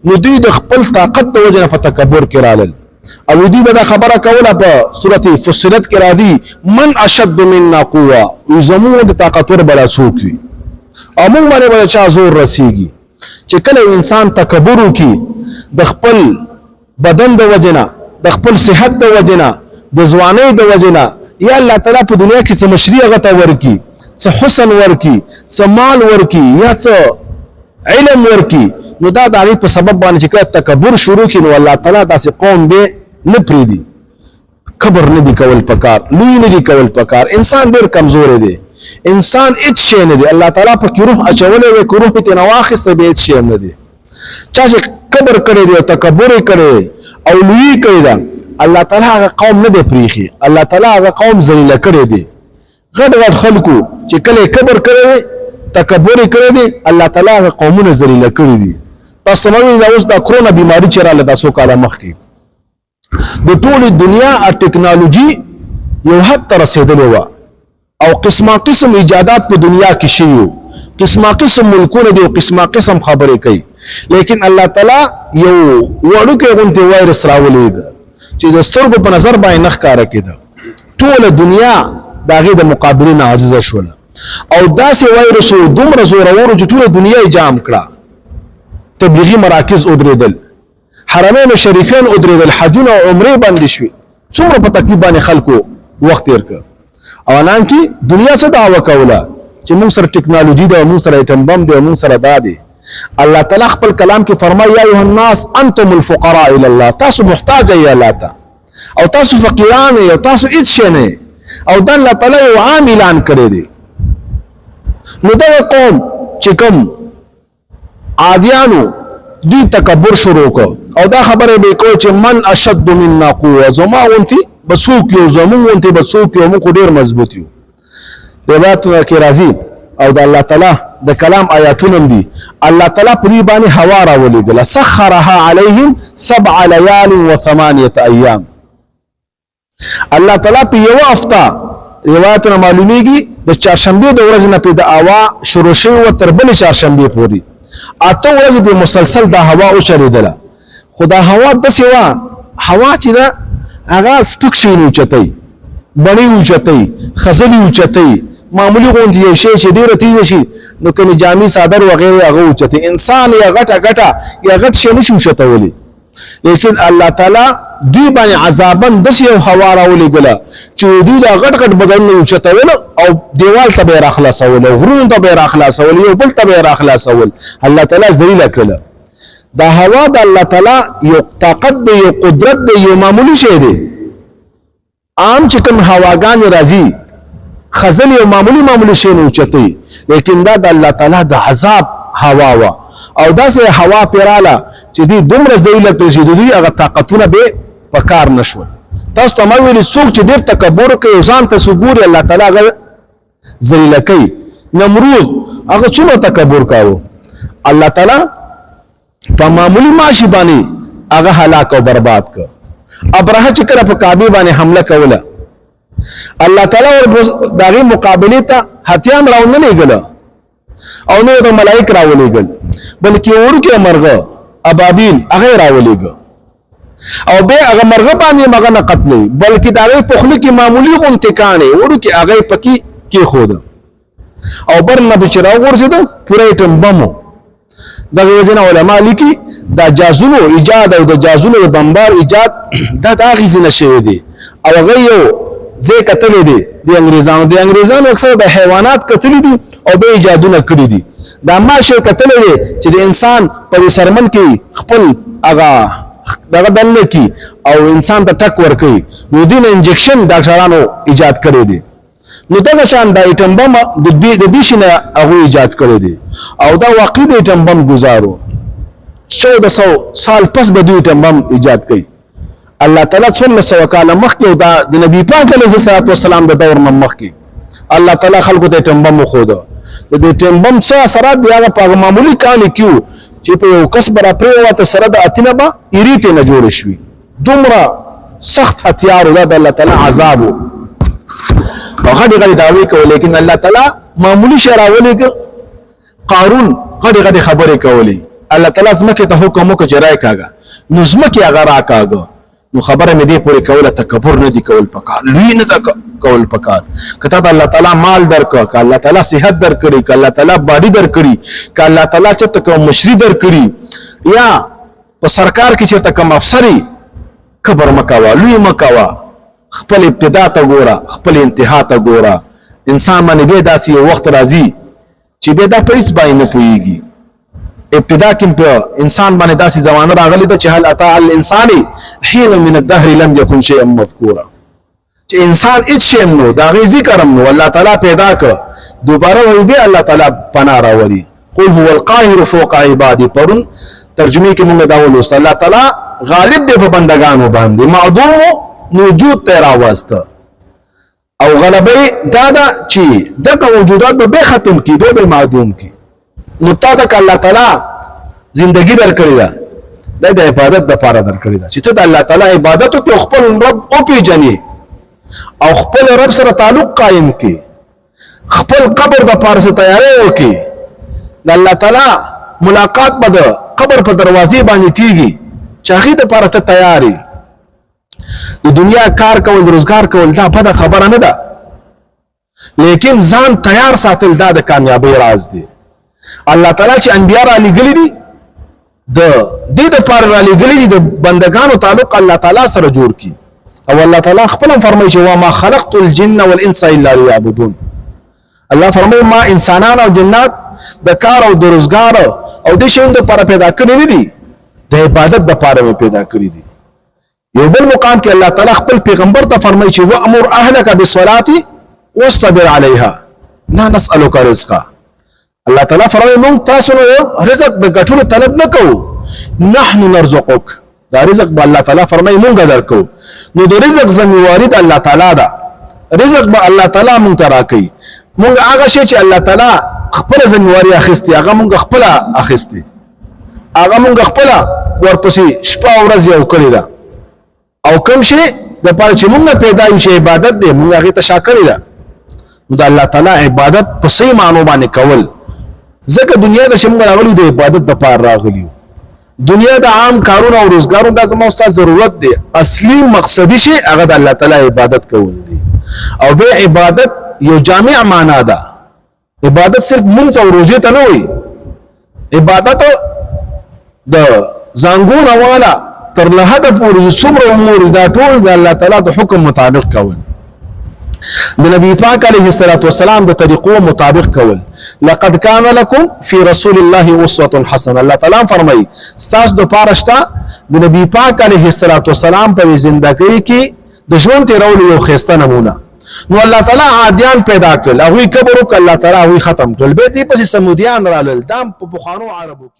نو دوی د خپل طاقت د وجې نه په تکبر کې رالل او دوی به دا خبره کوله، په سورة فصلت کې راځي، من اشد منا قوه، وي زموږ د طاقتور به لا څوک وي او موږ باندې به د چا زور رسیږي. چې کله انسان تکبر وکړي د خپل بدن د وجې نه، د خپل صحت د وجې نه، د ځوانۍ د وجې نه، یا الله تعالی په دنیا کې څه مشري هغه ته ورکړي، څه حسن ورکړي، څه مال ورکړي، یا څه علم ورکړي، نو دا د هغې په سبب باندې چې کله تکبر شروع کړي نو الله تعالی داسې قوم به نه پرېږدي. کبر نه دی کول پکار، لوی نه دی کول پکار. انسان ډېر کمزوری دی، انسان هیڅ شی نه دی، الله تعالی پکې روح اچولی دی، که روح یې ترې نه واخیسته بیا هیڅ شی هم نه دی. چا چې کبر کړی دی او تکبر یې کړی دی او لویي کړې ده، الله تعالی هغه قوم نه دی پرېښي، الله تعالی هغه قوم ذلیله کړی دی. غټ غټ خلکو چې کله یې کبر کړی دی، تکبر یې کړی دی، الله تعالی هغه قومونه ذلیله کړي دي. تاسو ته دا اوس دا کرونا بیماری چې راغله دا څو کاله مخکې د ټولې دنیا ټکنالوژي یو حد ته رسېدلې وه او قسمه قسم ایجادات په دنیا کې شوي وو، قسمه قسم ملکونه دي او قسمه قسم خبرې کوي، لیکن الله تعالی یو وړوکی غونتې وایرس راولېږه چې د سترګو په نظر باندې نه ښکاره کېده. ټوله دنیا د هغې د مقابلې نه عاجزه شوله او داسې وایرس و دومره زورور چې ټوله دنیا یې جام کړه. تبلیغي مراکز ودرېدل، حرمین شریفین ودرېدل، حجونه او عمرې بندې شوې، څومره په تکلیف باندې خلکو وخت تېر کړ. او حالانکه دنیا څه دعوه کوله چې موږ سره ټکنالوژي ده، موږ سره اټم بم دی، موږ سره دا دی. الله تعالی خپل کلام کې فرمایي، یا ایها الناس انتم الفقراء الی الله، تاسو محتاج یې الله ته او تاسو فقیران یې او تاسو هیڅ شی نه، او دا الله تعالی یو عام اعلان کړی دی. نو دغه قوم چې کوم عادیانو دوی تکبر شروع کړ او دا خبره به کوي چې من اشد منا قوه، زما غونتی به څوک یو، زمونږ غونتی به څوک یو، موږ خو ډېر مضبوط یو. روایتونه کې راځي او د الله تعالی د کلام آیاتونه هم دي. الله تعالی په دوی باندې هوا راولېږله، سخرها علیهم سبع لیال و ثمانیة ایام. الله تعالی په یوه هفته روایتونه معلومیږي د چهارشنبې د ورځې نه پې د هوا شروع شوې وه تر بلې چهارشنبې پورې 8 ورځې په مسلسل دا هوا وچلېدله. خو دا هوا داسې وه، هوا چې ده هغه سپک شي نه اوچتوي، بڼې اوچتوي، خزلې اوچتوي، معمولي غوندې یو شی چې ډېره تیزه شي نو کومې جامې څادر وغیره هغه اوچتوي. انسان یا غټه غټه یا غټ شی نشي اوچتولی، لیکن الله تعالی دوی باندې عذابا داسې یو هوا راولېږله چې دوی دا غټ غټ بدنونه یې اوچتول او دیوال ته به یې راخلاصول او غرونو ته به یې راخلاصول، یو بل ته به یې راخلاصول. الله تعالی ذلیله کړله. دا هوا د الله تعالی یو طاقت دی، یو قدرت دی، یو معمولی شی دی. عام چې کوم هواګانې راځي خزل یو معمولی معمولی شی نه اوچتوي، لیکن دا د الله تعالی د عذاب هوا وه او داسې هوا پرې راله چې دوی دومره ذلیله کړل چې د دوی هغه طاقتونه به په کار نه شول. تاسو ته ما ویلي څوک چې ډېر تکبر کوي او ځان ته څه ګوري الله تعالی هغه ذلیله کوي. نمرود هغه څومره تکبر کاوه، الله تعالی په معمولی ماشي باندې هغه هلاک او برباد کړ. ابرهه چې کله په کعبه باندې حمله کوله، الله تعالی ور د هغې مقابلې ته هتیان راونه لېږله او نه د ملایک راولېږل، بلکې وړوکی مرغه ابابیل هغه یې راولېږه او بیا هغه مرغه باندې هم هغه نه قتلوي، بلکې د هغې په خوله کې معمولي غونتې کاڼې وړوکې هغه یې پکې کېښوده او بر نه به چې راوغورځېده پوره ایټم بم و. دغه وجه نه علما لیکي دا جازونو ایجاد او د جازونو د بمبار ایجاد دا د هغې ځای نه شوی دی او هغه یو ځای کتلی دی د انګریزانو اکثره د حیوانات کتلی دي او به ایجادونه کړي دي. دا ماشی کتلی دی چې د انسان په سرمن کې خپل هغه دغه دننه کی او انسان ته ټک ورکوي، نو دین انجکشن ډاکټرانو ایجاد کړی دی. نو دغه شان د ایټم بم د دې شي نه هغوی ایجاد کړی دی او دا واقعي د ایټم بم ګزارو. 1400 سال پس به دوی ایټم بم ایجاد کوي. الله تعالی 1400 کاله مخکې او دا د نبی پاک علیه الصلاة والسلام د دور نه مخکې الله تعالی خلکو ته ایټم بم وښوده. د دې ایټم بم څه اثرات دي هغه په هغه معمولي کاڼي کې وو چې په یو کس به راپرېوته سره د اتینه به ایرې ترې نه جوړې شوي. دومره سخت هتیار، دا د الله تعالی عذاب وو او غټې غټې دعوې کولې، لیکن الله تعالی معمولي شی راولېږه. قارون غټې غټې خبرې کولې، الله تعالی زمکه ته حکم وکړ چې راي کاږه، نو زمکه هغه را کاږه. نو خبره مې دې پورې کوله، تکبر نه دی کول پکار، لوی نه کول پکار. کته ته الله تعالی مال درک، که الله تعالی صحت درکړي، که الله تعالی باډي درکړي، که الله تعالی چرته کوم مشري درکړي، یا په سرکار کې چرته کوم افسري، کبر مکوا، لوی مکوا. خپل ابتدا ته ګوره، خپل انتها ته ګوره. انسان باندې بیا داسې یو وخت راځي چې بیا دا په هیڅ باندې نه پوهېږي. ابتدا کې په انسان باندې داسې زمانه راغلې ده چې هل اتا الانسان حين من الدهر لم يكن شيئا مذکورا، چې انسان هیڅ شی هم نو، د هغې ذکر هم نو، الله تعالی پیدا کړ، دوباره وایي بیا الله تعالی پناه راولي. قل هو القاهر فوق عبادي، پرون ترجمې کې موږ دا ولوست، الله تعالی غالب دی په بندگانو باندې، معدوم وجود ته راوسته، او غلبه دا ده چې دغه موجودات به به ختم کی، به به معدوم کی. نو تا ته الله تعالی زندگی درکړې ده، دا د عبادت د پاره درکړې ده چې ته د الله تعالی عبادت وکړې، خپل رب وپېژنې او خپل رب سره تعلق قائم کړې، خپل قبر د پاره څه تیاری وکړې. د الله تعالی ملاقات به د قبر په دروازې باندې کیږي چې هغې دپاره ته تیار یې. د دنیا کار کول، روزګار کول دا بده خبره نه ده، لیکن ځان تیار ساتل دا د کامیابۍ راز دی. الله تعالی چې انبیا را لېږلي دي، د دې دپاره را لېږلي دي د بندګانو تعلق الله تعالی سره جوړ کړي. او الله تعالی خپل هم فرمایي چې وما خلقت الجن والانس الا ليعبدون. الله فرمایي ما انسانان او جنات د کار او د روزګار او د شیونو دپاره پیدا کړي نه دي، د عبادت دپاره مې پیدا کړي دي. یو بل مقام کې الله تعالی خپل پیغمبر ته فرمایي چې وامر اهلک بالصلاه واصطبر عليها لا نسألك رزقا. الله تعالی فرمایي مونږ تاسو نو رزق د ګټلو طلب نه کوو، نحن نرزقک. دا رزق به الله تعالی فرمایي مونږ درکو. نو د رزق ذمہواری د الله تعالی ده، رزق به الله تعالی مونږ ته راکوي. مونږ هغه شی چې الله تعالی خپل ذمہواری اخیستې، هغه مونږ خپله اخیستې، هغه مونږ خپله ورپسې شپه او ورځ یو کړې ده. او کوم شی د پاره چې مونږ پیدا یو چې عبادت دی، مونږ هغې ته شا کړې ده. نو د الله تعالی عبادت په صحیح معنو باندې کول، ځکه دنیا ته چې مونږ راغلي د عبادت دپاره راغلي یو. دنیا د عام کارونو او روزګارونو دا زما استاد ضرورت دی، اصلي مقصدي شی هغه د الله تعالی عبادت کول دي. او بیا عبادت یو جامع معنا ده. عبادت صرف مونځ او روژې ته نه وایي، عبادت د زنګونه والا تر لحده پورې څومره امور دا ټول د الله تعالی د حکم مطابق کول، د نبی پاک علیه الصلاۃ والسلام د طریقو مطابق کول. لقد کان لکم فی رسول الله اسوه حسنه. الله تعالی فرمایي ستاسو د پاره شته د نبی پاک علیه الصلاۃ والسلام په زندګۍ کې د ژوند تیرولو یو ښایسته نمونه. نو الله تعالی عادیان پیدا کړل، هغوی کبر وکړ، الله تعالی هغوی ختم کړل. بیا دې پسې سمودیان رالل، دا په پخوانو عربو کې.